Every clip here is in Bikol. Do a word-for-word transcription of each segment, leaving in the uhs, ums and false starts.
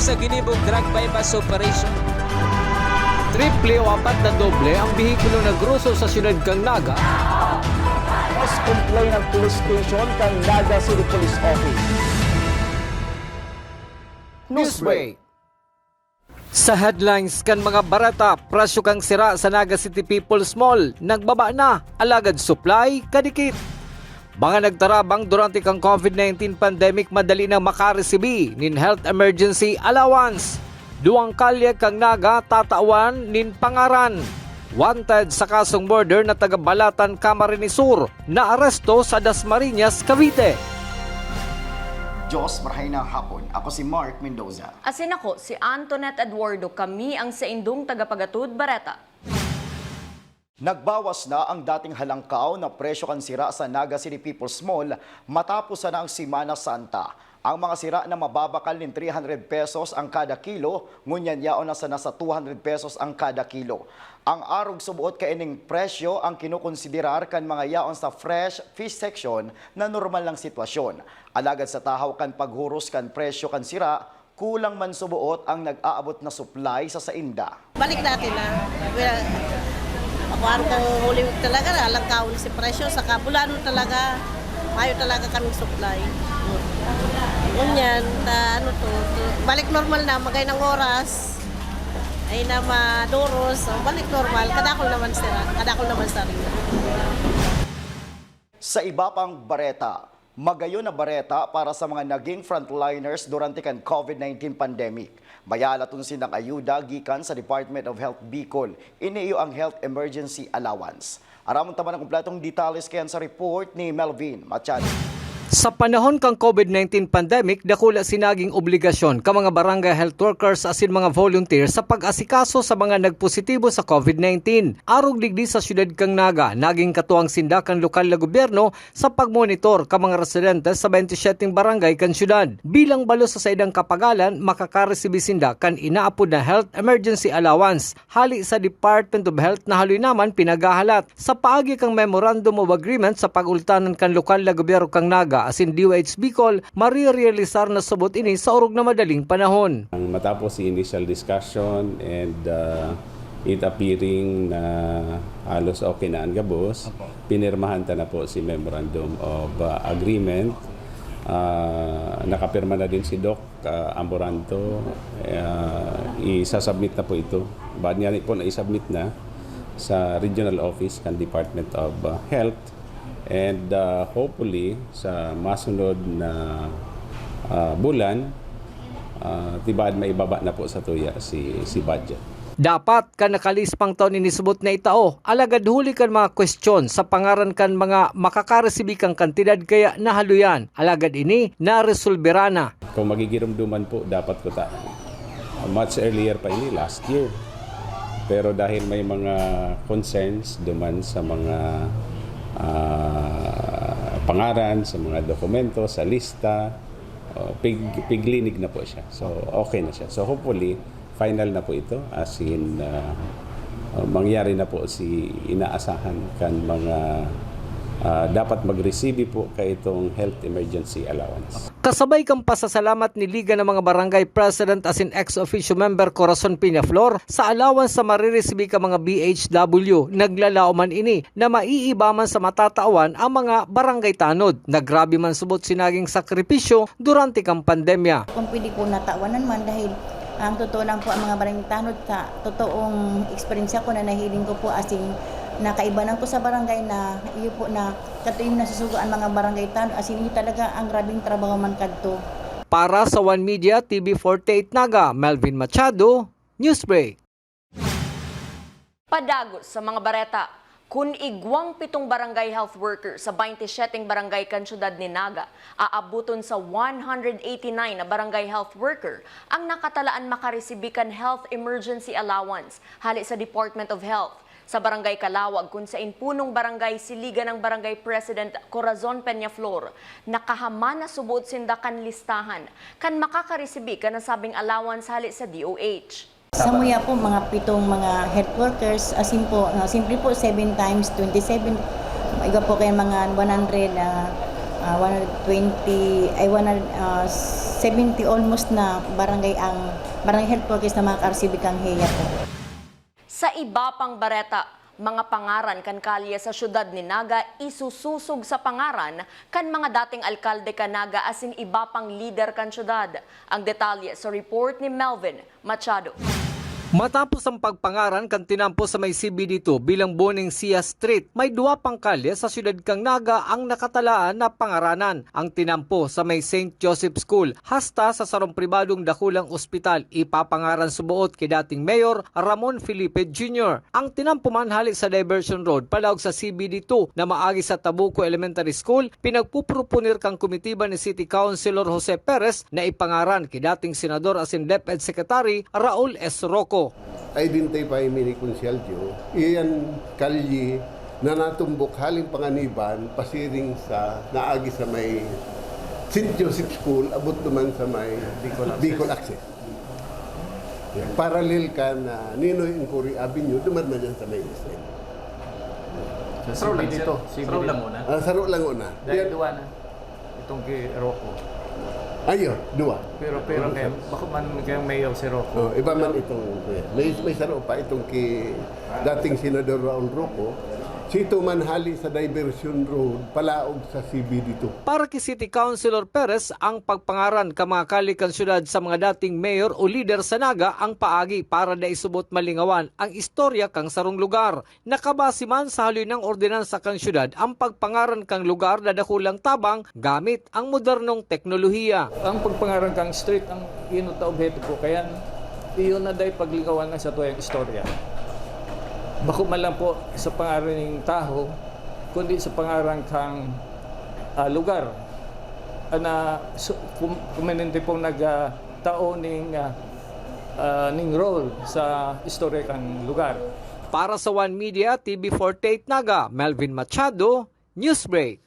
Sa ginibong drug buy-bust operation. Triple o apat na doble ang behikulo na groso sa siyudad kan Naga. Mas complain ang police station kan Naga City Police Office. Newsbreak. Sa headlines kan mga bareta, presyo kan sira sa Naga City People's Mall nagbaba na, alagad supply kadikit. Mga nagtarabang durante kan COVID nineteen pandemic madali na makaresibi nin health emergency allowance. Duwang kalye kan Naga tatawan nin pangaran. Wanted sa kasong murder na taga Balatan, Camarines Sur, naaresto sa Dasmariñas, Cavite. Diyos, marahay na hapon. Ako si Mark Mendoza. Asin ako, si Antoinette Eduardo. Kami ang saindong tagapagatod bareta. Nagbawas na ang dating halangkaw na presyo kan sira sa Naga City People's Mall matapos sana ang Semana Santa. Ang mga sira na mababakal nin three hundred pesos ang kada kilo, ngunyan yaon na sana sa two hundred pesos ang kada kilo. Ang arog suboot kaining presyo ang kinokonsiderar kan mga yaon sa fresh fish section na normal na sitwasyon. Alagad sa tahaw kan paghuros kan presyo kan sira, kulang man suboot ang nag-aabot na supply sa sainda. Balik dati na. Well, ako ang pang Holy Week talaga, alang kaon si presyo, saka bulano talaga, mayo talaga kaming supply. Ngunyan, ta, ano to, to, balik normal na, magay ng oras, ay na maduros, so balik normal, kadakol naman sira, kadakol naman sa rin. Sa iba pang bareta, magayon na bareta para sa mga naging frontliners durante kan COVID nineteen pandemic. Mayalaton sindang ayuda gikan sa Department of Health Bicol, ini iyo ang Health Emergency Allowance. Aramon ta man ang kompletong detalles kayan sa report ni Melvin Machado. Sa panahon kan COVID nineteen pandemic, dakula si naging obligasyon kan mga barangay health workers asin mga volunteers sa pag-asikaso sa mga nagpositibo sa COVID nineteen. Arog digdi sa siyudad kan Naga, naging katuwang sinda kan lokal na gobyerno sa pagmonitor kan mga residente sa twenty-seven barangay kan siyudad. Bilang balos sa saindang kapagalan, makakaresibi sinda kan inaapod na Health Emergency Allowance hali sa Department of Health na haloy na man pinaghahalat. Sa paagi kan Memorandum of Agreement sa pag-ultanan kan lokal na gobyerno kan Naga asin D O H Bicol, marirealisar na subot ini sa orog na madaling panahon. Ang matapos si initial discussion and uh, it appearing na halos okay na ang gabos, pinirmahan ta na po si Memorandum of uh, Agreement. Uh, nakapirma na din si Doc uh, Amburanto. Uh, isasubmit na po ito. Bad niya po na isubmit na sa regional office kan Department of uh, Health. And uh, hopefully, sa masunod na uh, bulan, uh, tibaad maibaba na po sa tuya si, si budget. Dapat kan nakalihis pang taon ini subot na itao, alagad huli kan mga kwestiyon sa pangaran kan mga makakaresibi kan kantidad kaya nahaluyan, alagad ini naresolbera na. Kung magigirumduman po, dapat ko ta much earlier pa ini, last year. Pero dahil may mga concerns duman sa mga uh, pangaran, sa mga dokumento, sa lista, uh, pig, piglinig na po siya. So, okay na siya. So, hopefully, final na po ito. As in, uh, uh, mangyari na po si inaasahan kan mga uh, dapat mag-receive po kaitong health emergency allowance. Kasabay kan pasasalamat ni Liga ng mga Barangay President asin ex-officio member Corazon Peñaflor sa allowance sa mariresibi kan mga B H W, naglalaom man ini na maiiba man sa matatawan ang mga barangay tanod. Nagrabe man subot si naging sakripisyo durante kan pandemya. Kung pwede po natawanan man dahil ang totoo lang po ang mga barangay tanod sa totoong eksperyensya ko na nahiling ko po asin nakaibanan ko sa barangay na iyo po na katuig nasusugo ang mga barangay tanod asin iyo talaga ang grabing trabaho man kadto. Para sa One Media, T V forty-eight Naga, Melvin Machado, Newsbreak. Padagos sa mga bareta. Kun igwang pitong barangay health worker sa twenty-seven barangay kan siyudad ni Naga, aabuton sa one hundred eighty-nine na barangay health worker ang nakatalaan makaresibi kan health emergency allowance hali sa Department of Health. Sa Barangay Calawag, kun sain punong barangay si Liga ng Barangay President Corazon Peñaflor, nakahaman na subot sinda kan listahan kan makakaresibi kan nasabing allowance hali sa D O H. Samuya po, mga pitong mga health workers, asin po, ah, simple po, seven times twenty-seven, iba po kayo mga one hundred, ah, ah, one hundred twenty, ay, one hundred, ah, Seventy almost na barangay ang barangay health workers na maka-receive kan heya po. Sa iba pang bareta, mga pangaran kan kalye sa siyudad nin Naga isusosog sa pangaran kan mga dating alkalde kan Naga asin iba pang lider kan siyudad. Ang detalye sa report ni Melvin Machado. Matapos ang pagpangaran kan tinampo sa may C B D two bilang Boning Sia Street, may duwa pang kalye sa siyudad kan Naga ang nakatalaan na pangaranan. Ang tinampo sa may Saint Joseph School hasta sa sarong pribadong dakulang ospital ipapangaran suboot ki dating Mayor Ramon Felipe Junior. Ang tinampo man hali sa Diversion Road palaog sa C B D two na maagi sa Tabuco Elementary School, pinagpuproponer kan komitiba ni City Councilor Jose Perez na ipangaran ki dating Senador asin DepEd Secretary Raul S. Roco. Identify mi ni Consial Joe, iyan kalye na natumbok haling Panganiban pasiring sa naagi sa may Saint Joseph School, abot naman sa may Bicol Access. Bicol Access. Yeah. Parallel kan uh, Ninoy Inquiry Avenue, duman man yan sa may S M. Sa Saraw lang, dito. Saraw lang una. Ah, Saraw lang una. Dahil duwa na. Itong kay Rocco. Ayo, duwa. Pero pero kay bako man kay mayor si Rocco. Oh, iba man itong may may saro pa itong kay dating Senador Raul Rocco. Sito man hali sa Diversion Road, palaog sa C B D two. Para ki City Councilor Perez, ang pagpangaran kan mga kalye kan syudad sa mga dating mayor o lider sa Naga ang paagi para dai subot malingawan ang istorya kan sarong lugar. Nakabase man sa haloy nang ordinansa kan syudad ang pagpangaran kan lugar na dakulang tabang gamit ang modernong teknolohiya. Ang pagpangaran kan street ang inot na obheto ko, kaya iyon na dai paglingawan na sa tuyang istorya. Bako man lang po sa pangaran ning tawo, kundi sa pangaran kan, ah, lugar, ah, na su- kum- kuminente pong nagtao ning, ah, ah, ning role sa istorya kan lugar. Para sa One Media, T V forty-eight Naga, Melvin Machado, Newsbreak.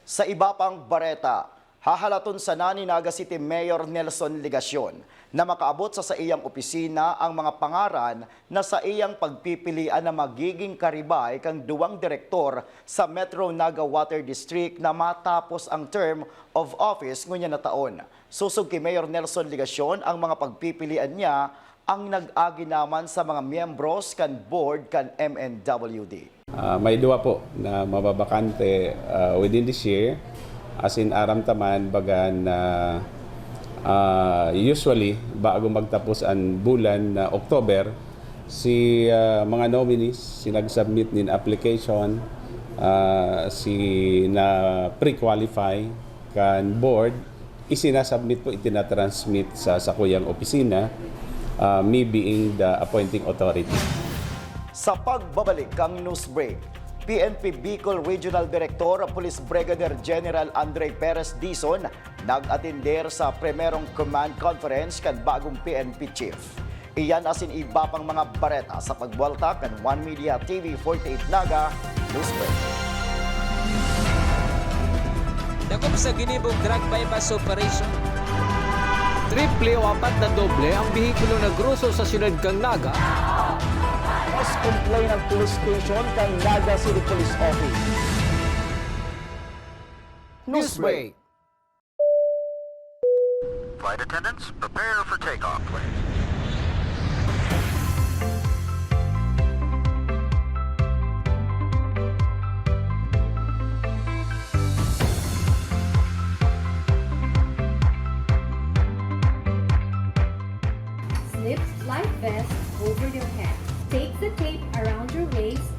Sa iba pang bareta, hahalaton sana ni Naga City Mayor Nelson Legacion na makaabot sa saiyang opisina ang mga pangaran na saiyang pagpipilian na magiging karibay kan duwang direktor sa Metro Naga Water District na matapos ang term of office ngunyan na taon. Sosog ki Mayor Nelson Legacion ang mga pagpipilian niya ang nag-agi naman sa mga miyembros kan board kan M N W D. Ah, may duwa po na mababakante, ah, within this year. As in, aram ta man, baga na, ah, usually, bago magtapos ang bulan na October, si, ah, mga nominees, si nag-submit nin application, ah, si na pre-qualify kan board, isinasubmit po, itinatransmit sa sakuyang opisina, ah, me being the appointing authority. Sa pagbabalik kan news break, P N P Bicol Regional Director Police Brigadier General Andre Perez Dizon nag-atender sa primerong command conference kan bagong P N P chief. Iyan asin iba pang mga bareta sa pagbuwalta kan One Media T V forty-eight Naga Newsbreak. Dakop sa ginibong drug buy-bust operation. Triple o apat na doble ang behikulo na groso sa siyudad kan Naga. Mas complain ang police station kan Naga City Police Office. Newsbreak. Flight attendants, prepare for takeoff, please. Slip life vest over your head. Take the tape around your waist.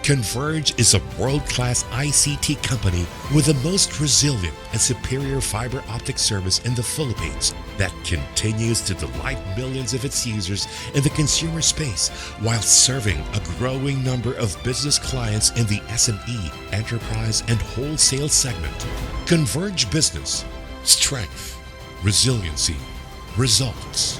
Converge is a world-class I C T company with the most resilient and superior fiber optic service in the Philippines that continues to delight millions of its users in the consumer space while serving a growing number of business clients in the S M E, enterprise, and wholesale segment. Converge Business. Strength, resiliency, results.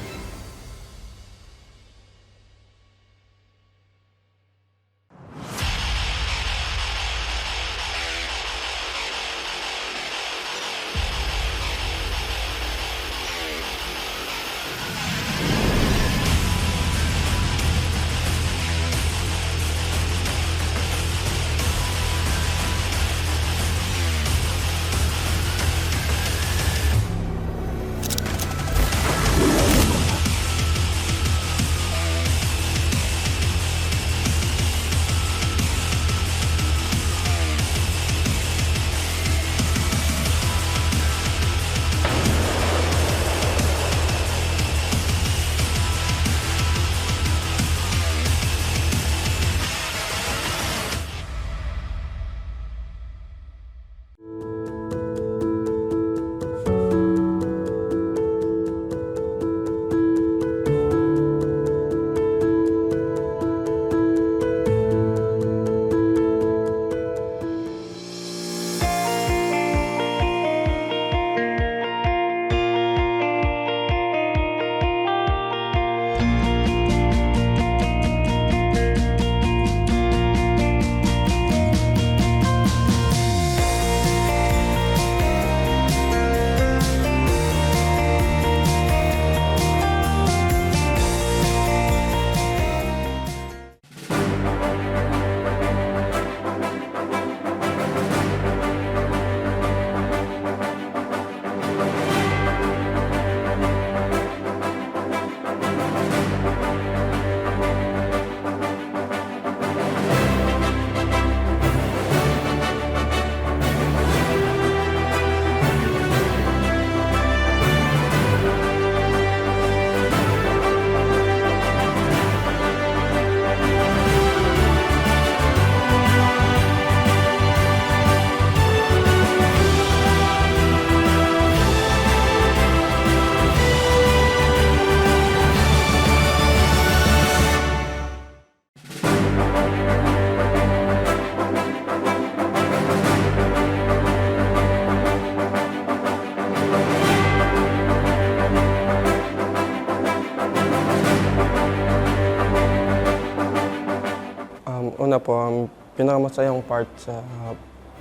Um, una po, ang pinakamasayang part sa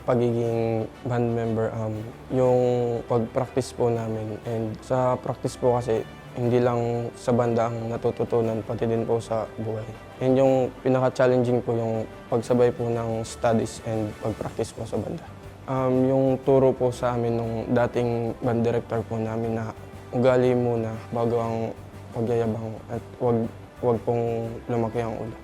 pagiging band member, um, yung pag-practice po namin. And sa practice po kasi, hindi lang sa banda ang natututunan, pati din po sa buhay. And yung pinaka-challenging po, yung pagsabay po ng studies and pag-practice po sa banda. Um, yung turo po sa amin nung dating band director po namin na ugali muna bago ang pagyayabang at wag, wag pong lumaki ang ulo.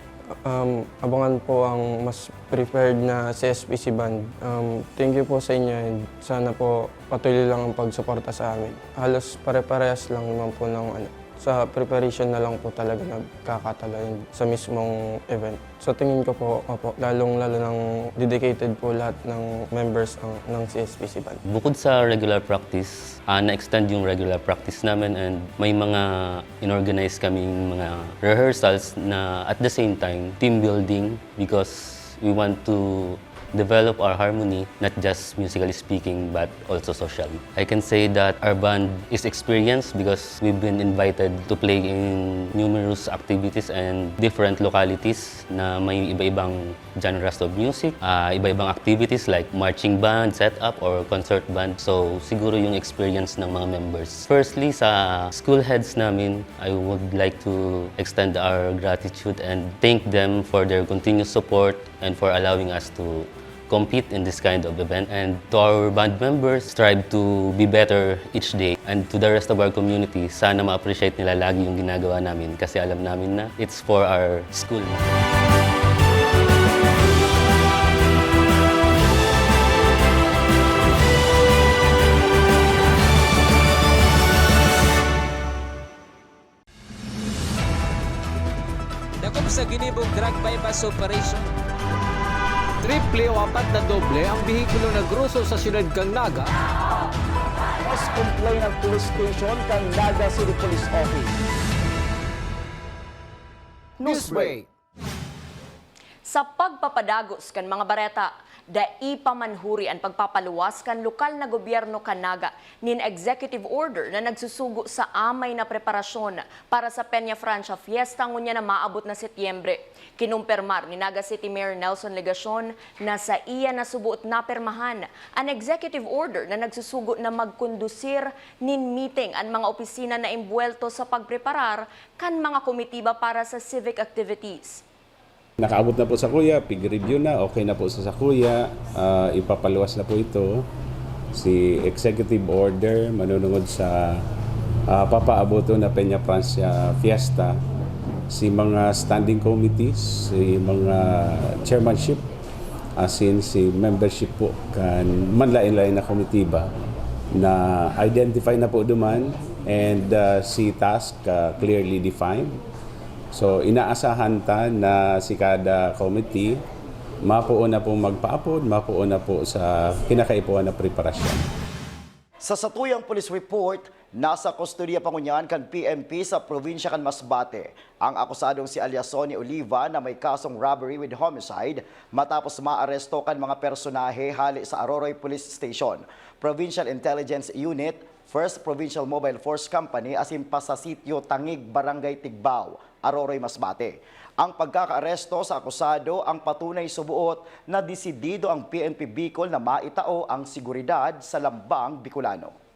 Um, abangan po ang mas prepared na C S P C band. Um, thank you po sa inyo and sana po patuloy lang ang pagsuporta sa amin. Halos pare-parehas lang naman po ng ano, sa preparation na lang po talaga nagkakatalo yun sa mismong event. Sa tingin ko po, opo, lalong-lalo nang dedicated po lahat ng members ang, ng C S P C band. Bukod sa regular practice, ah, na-extend yung regular practice namin and may mga inorganize kaming mga rehearsals na at the same time, team building because we want to develop our harmony, not just musically speaking, but also socially. I can say that our band is experienced because we've been invited to play in numerous activities and different localities na may iba-ibang genres of music, ah, iba-ibang activities like marching band, setup, or concert band. So, siguro yung experience ng mga members. Firstly, sa school heads namin, I would like to extend our gratitude and thank them for their continuous support and for allowing us to compete in this kind of event. And to our band members, strive to be better each day. And to the rest of our community, sana ma-appreciate nila lagi yung ginagawa namin kasi alam namin na it's for our school. Dakop sa ginibong drug buy-bust operation. Triple o apat na doble ang behikulo na groso sa siyudad kan Naga. Mas complain ang police station kan Naga City Police Office. Newsbreak. Sa pagpapadagos kan mga bareta, dai pa manhuri an pagpapaluwas kan lokal na gobyerno kan Naga nin executive order na nagsusugo sa amay na preparasyon para sa Peña Francia Fiesta ngunyan na maabot na Setyembre. Kinumpirmar ni Naga City Mayor Nelson Legacion na saiya na suboot napirmahan an executive order na nagsusugo na magkondusir nin meeting an mga opisina na imbuwelto sa pagpreparar kan mga komitiba para sa civic activities. Nakaabot na po sakuya, pig-review na, okay na po sa sakuya, ah, ipapaluwas na po ito. Si executive order manunungod sa, ah, papaaboton na Peña Francia Fiesta, si mga standing committees, si mga chairmanship, asin si membership po kan manlain-lain na komitiba na identify na po duman and, ah, si task, ah, clearly defined. So, inaasahan ta na si kada committee mapoon na po magpaapod, mapoon na po sa kinakaipuhan na preparasyon. Sa satuyang police report, nasa kustodiya pa ngunyan kan P N P sa probinsya kan Masbate ang akusadong si alias Sonny Oliva na may kasong robbery with homicide matapos maaresto kan mga personahe hale sa Aroroy Police Station, Provincial Intelligence Unit, First Provincial Mobile Force Company asin pa sa sitio Tangig, Barangay Tigbao, Aroroy, Masbate. Ang pagkakaaresto sa akusado ang patunay suboot na desidido ang P N P Bicol na maitao ang seguridad sa lambang Bicolano.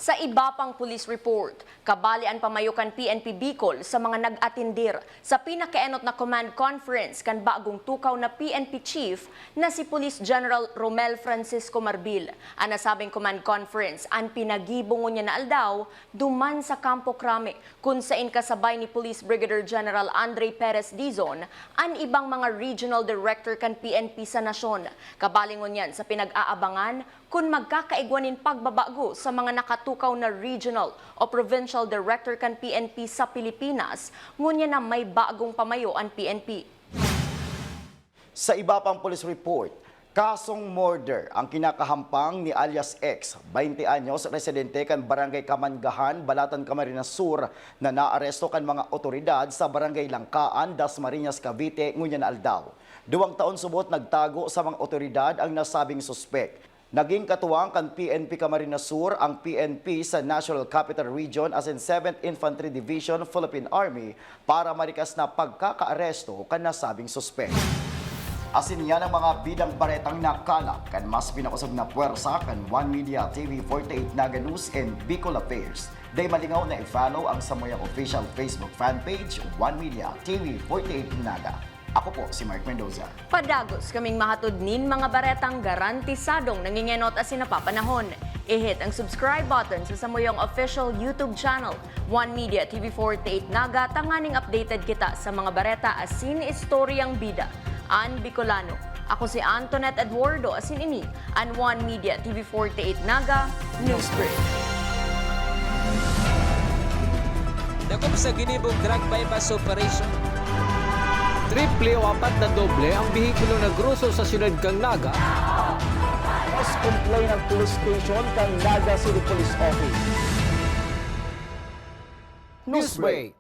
Sa iba pang police report, kabali an pamayo kan P N P Bicol sa mga nag-atindir sa pinakaenot na command conference kan bagong tukaw na P N P chief na si Police General Romel Francisco Marbil. An nasabing command conference an pinagibo ngunyan na aldaw duman sa Campo Crame, kun sain kasabay ni Police Brigadier General Andre Perez Dizon an ibang mga regional director kan P N P sa nasyon. Kabali ngunyan sa pinag-aabangan kun magkakaigwa nin pagbabago sa mga nakatukaw na regional o provincial director kan P N P sa Pilipinas, ngunyan na may bagong pamayo an P N P. Sa iba pang police report, kasong murder ang kinakahampang ni alias X, baynte anyos, residente kan Barangay Kamangahan, Balatan, Camarines Sur, na naaresto kan mga otoridad sa Barangay Langkaan, Dasmariñas, Cavite, ngunyan na aldaw. Duwang taon subot nagtago sa mga otoridad ang nasabing suspek. Naging katuwang kan P N P Camarines Sur ang P N P sa National Capital Region asin Seventh Infantry Division, Philippine Army para marikas na pagkakaaresto kan nasabing suspek. Asin iyan ang mga bidang baretang nakalap kan mas pinakusog na pwersa kan One Media T V forty-eight Naga News and Bicol Affairs. Dai malingaw na i-follow ang samuyang official Facebook fan page, One Media T V forty-eight Naga. Ako po si Mark Mendoza. Padagos kaming mahatod nin mga baretang garantisadong nangingenot asin napapanahon. I-hit ang subscribe button sa samuyang official YouTube channel, One Media T V forty-eight Naga, tanganing updated kita sa mga bareta asin istoryang bida an Bicolano. Ako si Antoinette Eduardo, asin ini an One Media T V forty-eight Naga Newsbreak. Dakop sa ginibong drug buy-bust operation. Triple o apat na doble ang behikulo na groso sa siyudad kan Naga. Mas complain ang police station kan Naga City Police Office. Newsbreak.